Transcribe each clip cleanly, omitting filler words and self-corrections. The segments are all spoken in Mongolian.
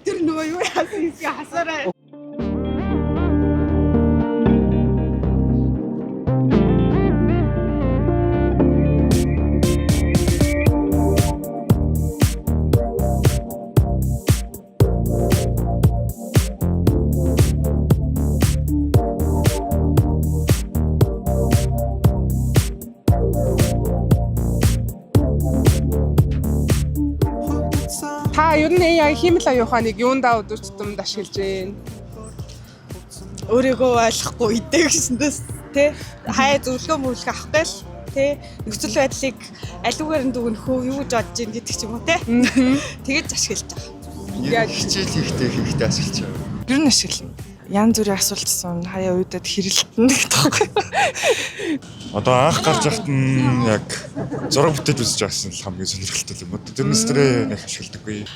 Тэр нөгөө юу яасан хэсгээ хасаарай. Та ер нь AI хиймэл оюун ухааныг юундаа өдөр тутамд ашиглаж байна? Өөрийгөө ойлгохгүй үедээ гэсэндээс тий хай зөвлөгөө мөвлөгөө авах гээл тий нөхцөл байдлыг алиугаар нь дүгнэх үү юу гэж бодож ийн гэдэг ч юм уу тий тэгэж ашиглаж байгаа. Яг хичээл хийхдээ ашиглаж байгаа. Ер нь ашиглана. Янз бүрийн асуулт асууна, хаяа уйдад хэрэлтэн гэдэг байхгүй. Одоо анх гарч байхад нь яг зураг бүтээж үзэж байсан л хамгийн сонирхолтой юм уу. Тэрнээс тэрээ нэг ашигладаггүй.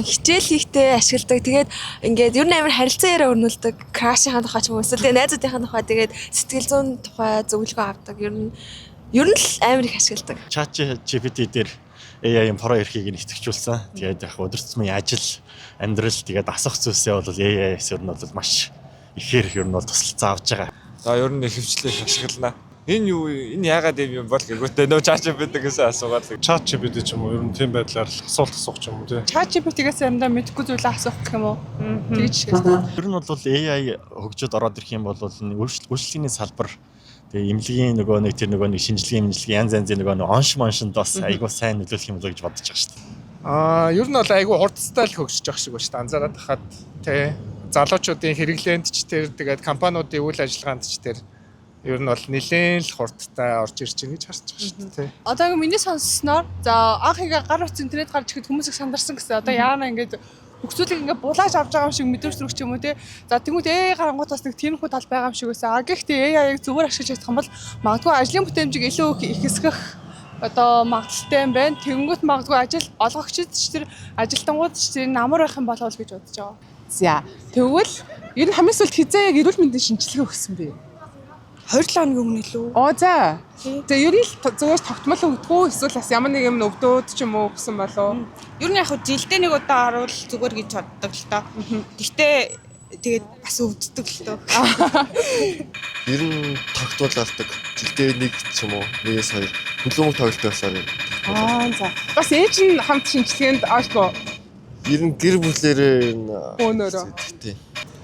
Хичээл хийхдээ ашигладаг. Тэгээд ингээд ер нь амар харилцан яриа өрнүүлдэг. Крашийнхаа тухай ч юм уу эсвэл тэгээд найзуудынхаа тухай тэгээд сэтгэл зүйн тухай зөвлөгөө авдаг. Ер нь л амар их ашигладаг. Chat GPT дээр AI-ийн про эрхийг нь идэвхжүүлсэн. Тэгээд яг өдөр тутмын ажил, амьдрал тэгээд асах зүйлсээ бол AI-с ер нь бол маш ихээр ер нь бол тусалцаа авч байгаа. За ер нь ихэвчлэн их ашиглана. Энэ юу энэ яагаад юм юм бол гэгүүтээ нөө ChatGPT-гээс асуугаад л. Chat GPT ч юм уу ер нь тийм байдлаар л асуулт асуух ч юм уу тий. ChatGPT-гээс заримдаа мэдэхгүй зүйлээ асуух гэх юм уу? Тэгж ашигладаг. Ер нь бол AI хөгжөөд ороод ирэх юм бол үйлчлэгийн салбар тэгээ эмнэлгийн нөгөө нэг тэр нөгөө нэг шинжилгээ эмнэлгийн янз янзын нөгөө нэг онш моншинд бас айгүй сайн нөлөөлөх юм болоо гэж бодож байгаа шүү дээ. Ер нь бол айгүй хурдтай л хөгжиж байгаа шиг байна шүү дээ. Анзаараад хахад тий залуучуудын хэрэглээнд ч тэр тэгээд компаниудын үйл ажиллагаанд ч тэр ер нь бол нэлээд л хурдтай орж ирж байна гэж харж байгаа шүү дээ тий. Одоо ингээ миний сонссноор за анх ингээ гар утас интернет гарч ирэхэд хүмүүс их сандарсан гэсэн. Одоо яана ингээд хөгжүүлэг ингээ булааж авч байгаа юм шиг мэдрэмж төрөх ч юм уу те. За тэнгуут AI гарангуут бас нэг тиймэрхүү тал байгаа юм шиг байсан. А гэхдээ AI-г зүгээр ашиглаж чадах юм бол магадгүй ажлын бүтээмжийг илүү их ихэсгэх одоо магадлалтай юм байна. Тэнгүүт магадгүй ажил олгогчд ч тэр ажилтнууд ч тэр намар байх юм болов уу гэж бодож байгаа. За тэгвэл ер нь хамгийн сүүлд хизээ яг эрүүл мэндийн шинжилгээ өгсөн бэ? 2-7 хоногийн өмнө илүү. Оо за. Тэгээ ер нь л зүгээр тогтмол өгдөггүй эсвэл бас ямар нэг юм өвдөөд ч юм уу өгсөн болов уу? Ер нь яг хөө жилдээ нэг удаа оруул зүгээр гэж боддог л доо. Гэхдээ тэгээд бас өвддөг л доо. Ер нь тогтмол алдаг. Жилдээ нэг ч юм уу, нэгээс хоёр хөлөөмөг тоглолт байсаар Аа за. Бас ээж нь хамт шинжилгээнд оошгүй ер нь гэр бүлэрээ энэ Өөнөрөө. тий.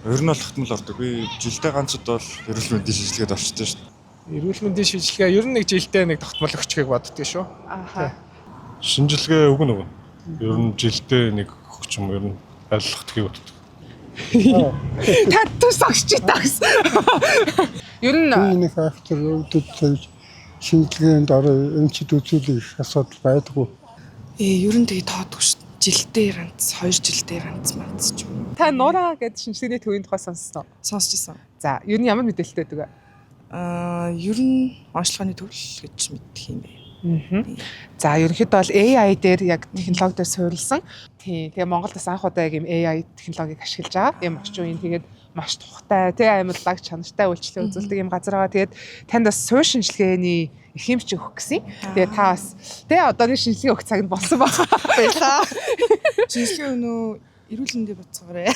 Ер нь бол тогтмол ордог. Би жилдээ ганц удаа бол эрүүл мэндийн шинжилгээд орчтой шүү дээ. Эрүүл мэндийн шинжилгээ ер нь нэг жилдээ нэг тогтмол өгчгийг боддгоо шүү. Ааха. Шинжилгээ өгнө өгнө. Ер нь жилдээ нэг өгч юм ер нь аллахдгийг боддог. Та төс огч та гэсэн. Ер нь Нэг фактор өвдөд тавьж шинжилгээнд ороо эмчид үзүүлэх их асуудал байдгүй. Ер нь тэгээ тоодгүй шүү. Жилдээ ганц, 2 жилдээ ганц манц ч юм. та Нура гэдэг шинжилгээний төвийн тухай сонссон уу? Сонсч ирсэн. За, ер нь ямар мэдээлэлтэй байдаг вэ? Ер нь онцлогооны төвл гэж мэддэг юм бэ. За, ерөнхийдөө бол AI дээр яг технологи дээр суурилсан. Тийм. Тэгээ Монголд бас анх удаа яг ийм AI технологиг ашиглаж байгаа. Ийм орчин үеийн тэгээд маш тухтай, тий амар лаг чанартай үйлчлэг үзүүлдэг ийм газар байгаа. Тэгээд танд бас суурь шинжилгээний эрхэмч өгөх гэсэн. Тэгээд та бас тий одооний шинжилгээ өгөх цаг нь болсон байна. Баярлаа. Шинжилгээ өнөө эрүүл мэндийн бодсоорой.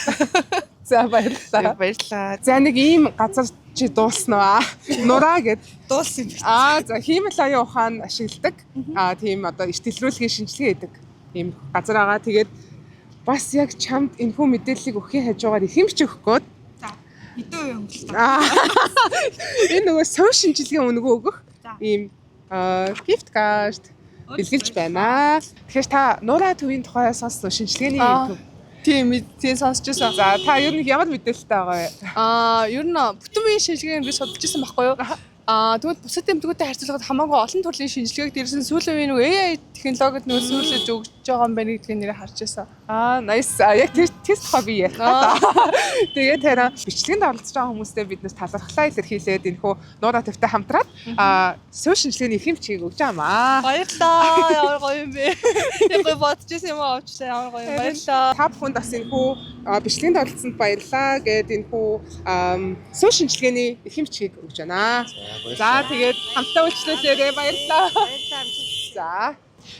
За, баярлалаа. Баярлалаа. За нэг ийм газар чи дуулсан уу? аа? Нураа гэд. Дуулсан юм байна. За хиймэл оюун ухаан ашигладаг. Тийм одоо эрт дэлгэрүүлгийн шинжилгээ хийдэг ийм газар байгаа. Тэгээд бас яг чамд энэхүү мэдээллийг өгөхийн хажуугаар их юмч өгөх гээд Хэдэн үе өнгөлтөө. Энэ нөгөө суурь шинжилгээ үнэгүй өгөх За. ийм gift card бэлгэлж байна. Тэгэхээр та Нураа төвийн тухай сонссон уу? Шинжилгээний төв. Тийм тийм сонсч байсан. За та ер нь ямар мэдээлэлтэй байгаа вэ? Ер нь бүтэн үеийн шинжилгээг би судалж байсан байхгүй юу? Тэгвэл бусад эмнэлгүүдтэй харьцуулахад хамаагүй олон төрлийн шинжилгээг дээрээс нь сүүлийн үеийн нөгөө AI технологид нөгөө сүйрлэж өгч байгаа юм байна гэдгийг нэрээ харж байсан. Nice. Яг тэр тухай би ярих гад. Тэгээд харин бичлэгэнд оролцож байгаа хүмүүстэй бид нэр талархлаа илэрхийлээд энэхүү Нураа төвтэй хамтраад суурь шинжилгээний эрхэм бичгийг өгч байгаа юм аа. Баярлалаа. Ямар гоё юм бэ. Яг гоё бодож байсан юм авчлаа. Ямар гоё юм. Баярлалаа. Та бүхэнд бас энэхүү бичлэгэнд оролцсонд баярлалаа гээд энэхүү суурь шинжилгээний эрхэм бичгийг өгч байна. За тэгээд хамтдаа үйлчлүүлээрэй. Баярлалаа. Баярлалаа. За.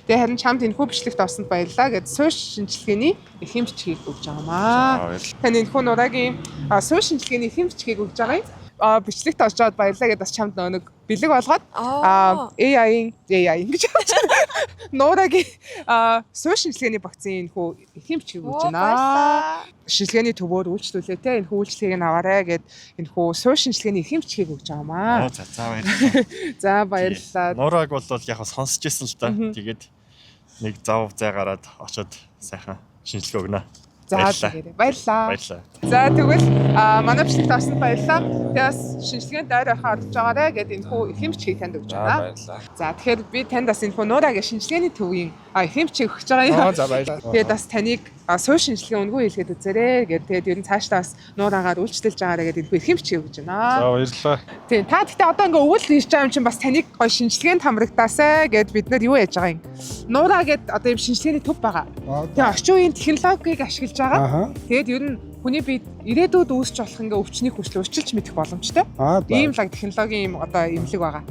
Тэгээ харин чамд энэхүү бичлэгт орсонд баярлалаа гэд суурь шинжилгээний эрхийн бичгийг өгж байгаа маа. Тань энэхүү нурагийн суурь шинжилгээний эрхийн бичгийг өгж байгаа юм. Бичлэгт орж байгаад баярлалаа гэд бас чамд нэг бэлэг болгоод AI-ийн AI ингэж явж байна. Нуурагийн суурь шинжилгээний багцын энэхүү эрхийн бичгийг өгж байна. Шинжилгээний төвөөр үйлчлүүлээ те энэхүү үйлчлэгийг нь аваарай гэд энэхүү суурь шинжилгээний эрхийн бичгийг өгж байгаа маа. За за, баярлалаа. За, баярлалаа. Нурааг бол яг сонсч ирсэн л та. Тэгээд нэг зав зай гараад очоод сайхан шинжилгээ өгнө. За, тэгээрэй. Баярлалаа. Баярлалаа. За, тэгвэл манай бичлэгт орсонд баярлалаа. Тэгээ бас шинжилгээнд ойр ойрхон орж байгаарэ гэд энэхүү эрхийн бичгийг танд өгч байна. Баярлалаа. За, тэгэхээр би танд бас энэхүү нуурагийн шинжилгээний төвийн эрхийн бичгийг өгч байгаа юм. За, баярлалаа. Тэгээд бас таныг суурь шинжилгээ үнэгүй хийлгээд үзээрэй гэд тэгээд ер нь цаашдаа бас нуураагаар үйлчлэж байгаарэ гэд энэхүү эрхийн бичгийг өгч байна. За, баярлалаа. Тийм, та гэхдээ одоо ингээ өвөл хийж байгаа юм чинь бас таныг гой шинжилгээнд хамрагдаасай гэд бид нар юу яаж байгаа юм. Нуураа гэд одоо юм шинжилгээний төв байгаа. Тэгээ орчин үеийн технологиг ашиглаж байгаа. Тэгээд ер нь хүний биед ирээдүйд үүсч болох ингээ өвчний хүчлээ урьдчилж мэдэх боломжтой. Ийм лаг технологийн юм одоо эмнэлэг байгаа.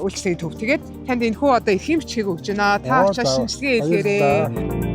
Үйлчлэгийн төв. Тэгээд танд энэхүү одоо эрхийн бичгийг өгч байна. Та очиж шинжилгээ хийлгээрэй.